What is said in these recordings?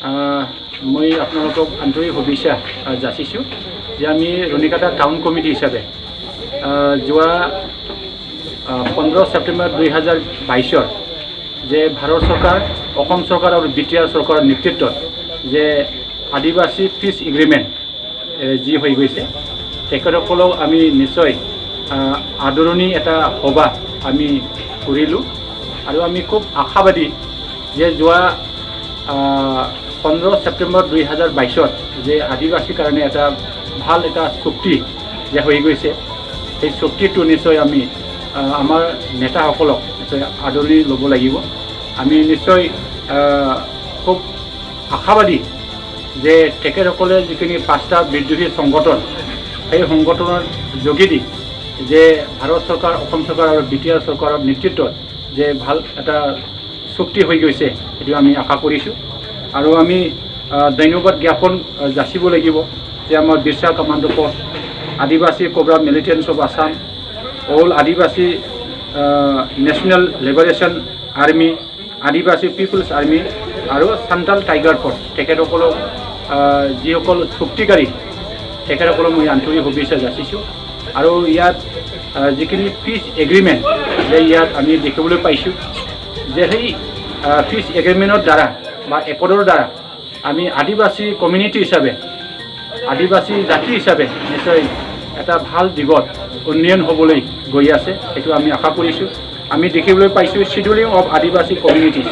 মই আপোনালোকক আন্তৰিক শুভেচ্ছা যাচিছোঁ যে আমি ৰুণীখাতা টাউন কমিটি হিচাপে যোৱা 15 ছেপ্টেম্বৰ 2022ৰ যে ভাৰত চৰকাৰ, অসম চৰকাৰ আৰু বিটিআৰ চৰকাৰৰ নেতৃত্বত যে আদিবাসী পিচ এগ্ৰিমেণ্ট যি হৈ গৈছে, তেখেতসকলক আমি নিশ্চয় আদৰণি এটা সভা আমি কৰিলোঁ। আৰু আমি খুব আশাবাদী যে যোৱা 15 ছেপ্টেম্বৰ 2022ত যে আদিবাসীৰ কাৰণে এটা ভাল এটা চুক্তি যে হৈ গৈছে, সেই চুক্তিটো নিশ্চয় আমি আমাৰ নেতাসকলক নিশ্চয় আদৰণি ল'ব লাগিব। আমি নিশ্চয় খুব আশাবাদী যে তেখেতসকলে যিখিনি পাঁচটা বিদ্ৰোহী সংগঠন, সেই সংগঠনৰ যোগেদি যে ভাৰত চৰকাৰ, অসম চৰকাৰ আৰু বিটিআৰ চৰকাৰৰ নেতৃত্বত যে ভাল এটা চুক্তি হৈ গৈছে, সেইটো আমি আশা কৰিছোঁ। আৰু আমি ধন্যবাদ জ্ঞাপন যাচিব লাগিব যে আমাৰ Birsa commando force, Adivasi cobra militants of Assam, all Adivasi national liberation army, Adivasi people's army আৰু চান্তাল টাইগাৰ ফ'ৰ্চ, তেখেতসকলক যিসকল চুক্তিকাৰী, তেখেতসকলক মই আন্তৰিক শুভেচ্ছা যাচিছোঁ। আৰু ইয়াত যিখিনি পিচ এগ্ৰিমেণ্ট যে ইয়াত আমি দেখিবলৈ পাইছোঁ যে সেই পিচ এগ্ৰিমেণ্টৰ দ্বাৰা বা একৰ্ডৰ দ্বাৰা আমি আদিবাসী কমিউনিটি হিচাপে, আদিবাসী জাতি হিচাপে নিশ্চয় এটা ভাল দিশত উন্নয়ন হ'বলৈ গৈ আছে, সেইটো আমি আশা কৰিছোঁ। আমি দেখিবলৈ পাইছোঁ চিডিউলিং অফ আদিবাসী কমিউনিটিজ।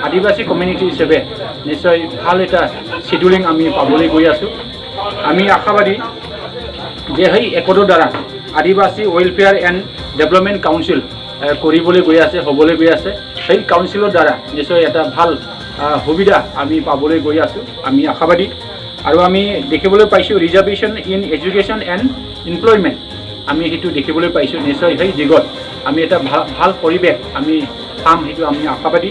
আদিবাসী কমিউনিটি হিচাপে নিশ্চয় ভাল এটা চিডিউলিং আমি পাবলৈ গৈ আছোঁ। আমি আশাবাদী যে সেই একৰ্ডৰ দ্বাৰা আদিবাসী ৱেলফেয়াৰ এণ্ড ডেভেলপমেণ্ট কাউন্সিল কৰিবলৈ গৈ আছে, হ'বলৈ গৈ আছে। সেই কাউন্সিলৰ দ্বাৰা নিশ্চয় এটা ভাল সুবিধা আমি পাবলৈ গৈ আছোঁ, আমি আশাবাদী। আৰু আমি দেখিবলৈ পাইছোঁ reservation in education and employment, আমি সেইটো দেখিবলৈ পাইছোঁ। নিশ্চয় সেই দিশত আমি এটা ভাল ভাল পৰিৱেশ আমি পাম, সেইটো আমি আশাবাদী।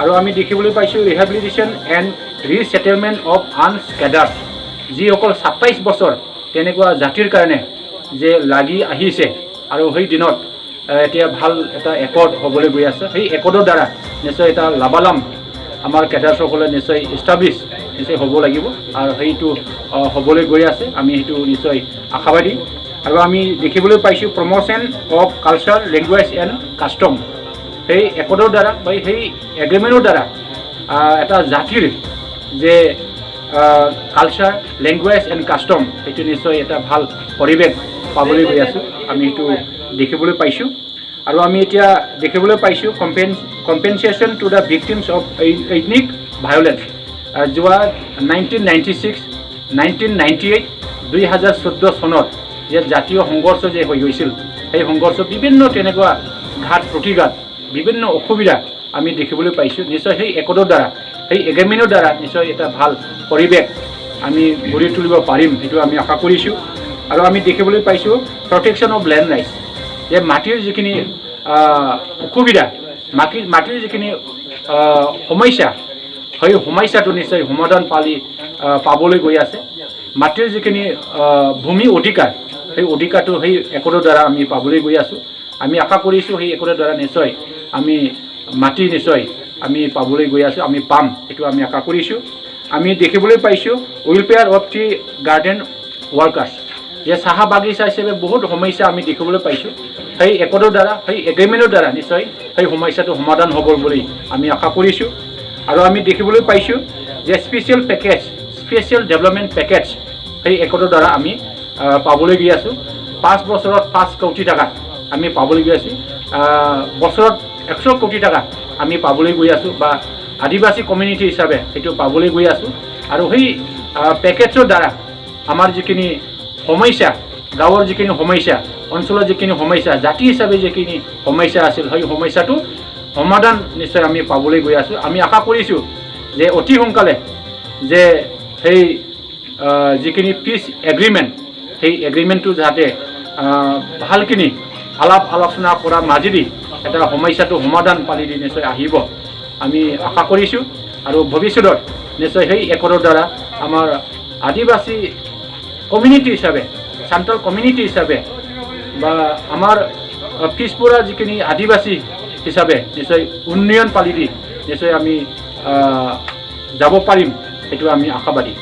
আৰু আমি দেখিবলৈ পাইছোঁ rehabilitation and resettlement of uncadres, যিসকল 27 বছৰ তেনেকুৱা জাতিৰ কাৰণে যে লাগি আহিছে আৰু সেই দিনত এতিয়া ভাল এটা একৰ্ড হ'বলৈ গৈ আছে। সেই একৰ্ডৰ দ্বাৰা নিশ্চয় এটা লাভালাভ আমাৰ কেডাৰ্ছসকলে নিশ্চয় ইষ্টাব্লিছ নিশ্চয় হ'ব লাগিব আৰু সেইটো হ'বলৈ গৈ আছে, আমি সেইটো নিশ্চয় আশাবাদী। আৰু আমি দেখিবলৈ পাইছোঁ promotion of culture, language and custom। সেই একৰ্ডৰ দ্বাৰা বা সেই এগ্ৰিমেণ্টৰ দ্বাৰা এটা জাতিৰ যে কালচাৰ, লেংগুৱেজ এণ্ড কাষ্টম, সেইটো নিশ্চয় এটা ভাল পৰিৱেশ পাবলৈ গৈ আছোঁ, আমি সেইটো দেখিবলৈ পাইছোঁ। আৰু আমি এতিয়া দেখিবলৈ পাইছোঁ compensation to the victims of ethnic violence। যোৱা 1996, 1998, 2014 চনত যে জাতীয় সংঘৰ্ষ যে হৈ গৈছিল, সেই সংঘৰ্ষ বিভিন্ন তেনেকুৱা ঘাত প্ৰতিঘাত, বিভিন্ন অসুবিধা আমি দেখিবলৈ পাইছোঁ। নিশ্চয় সেই একৰ্ডৰ দ্বাৰা, সেই এগ্ৰিমেণ্টৰ দ্বাৰা নিশ্চয় এটা ভাল পৰিৱেশ আমি গঢ়ি তুলিব পাৰিম, সেইটো আমি আশা কৰিছোঁ। আৰু আমি দেখিবলৈ পাইছোঁ প্ৰটেকশ্যন অফ লেণ্ড ৰাইটছ, যে মাটিৰ যিখিনি অসুবিধা, মাটিৰ যিখিনি সমস্যা, সেই সমস্যাটো নিশ্চয় সমাধান পালি পাবলৈ গৈ আছে। মাটিৰ যিখিনি ভূমি অধিকাৰ, সেই অধিকাৰটো সেই একৰ্ডৰ দ্বাৰা আমি পাবলৈ গৈ আছোঁ। আমি আশা কৰিছোঁ সেই একৰ্ডৰ দ্বাৰা নিশ্চয় আমি মাটি নিশ্চয় আমি পাবলৈ গৈ আছোঁ, আমি পাম, সেইটো আমি আশা কৰিছোঁ। আমি দেখিবলৈ পাইছোঁ welfare of tea garden workers, যে চাহ বাগিচা হিচাপে বহুত সমস্যা আমি দেখিবলৈ পাইছোঁ। সেই একৰ্ডৰ দ্বাৰা, সেই এগ্ৰিমেণ্টৰ দ্বাৰা নিশ্চয় সেই সমস্যাটো সমাধান হ'ব বুলি আমি আশা কৰিছোঁ। আৰু আমি দেখিবলৈ পাইছোঁ যে special package, special development package সেই একৰ্ডৰ দ্বাৰা আমি পাবলৈ গৈ আছোঁ। 5 বছৰত 5 কোটি টকা আমি পাবলৈ গৈ আছোঁ, বছৰত 100 কোটি টকা আমি পাবলৈ গৈ আছোঁ বা আদিবাসী কমিউনিটি হিচাপে সেইটো পাবলৈ গৈ আছোঁ। আৰু সেই পেকেজৰ দ্বাৰা আমাৰ যিখিনি সমস্যা, গাঁৱৰ যিখিনি সমস্যা, অঞ্চলৰ যিখিনি সমস্যা, জাতি হিচাপে যিখিনি সমস্যা আছিল, সেই সমস্যাটো সমাধান নিশ্চয় আমি পাবলৈ গৈ আছোঁ। আমি আশা কৰিছোঁ যে অতি সোনকালে যে সেই যিখিনি পিচ এগ্ৰিমেণ্ট, সেই এগ্ৰিমেণ্টটো যাতে ভালখিনি আলাপ আলোচনা কৰাৰ মাজেদি এটা সমস্যাটো সমাধান পালি দি নিশ্চয় আহিব, আমি আশা কৰিছোঁ। আৰু ভৱিষ্যতত নিশ্চয় সেই একৰ্ডৰ দ্বাৰা আমাৰ আদিবাসী কমিউনিটি হিচাপে, চান্তাল কমিউনিটি হিচাপে বা আমাৰ পিছপৰা যিখিনি আদিবাসী হিচাপে নিশ্চয় উন্নয়ন পালি দি নিশ্চয় আমি যাব পাৰিম। সেইটো আমি আশাবাদী।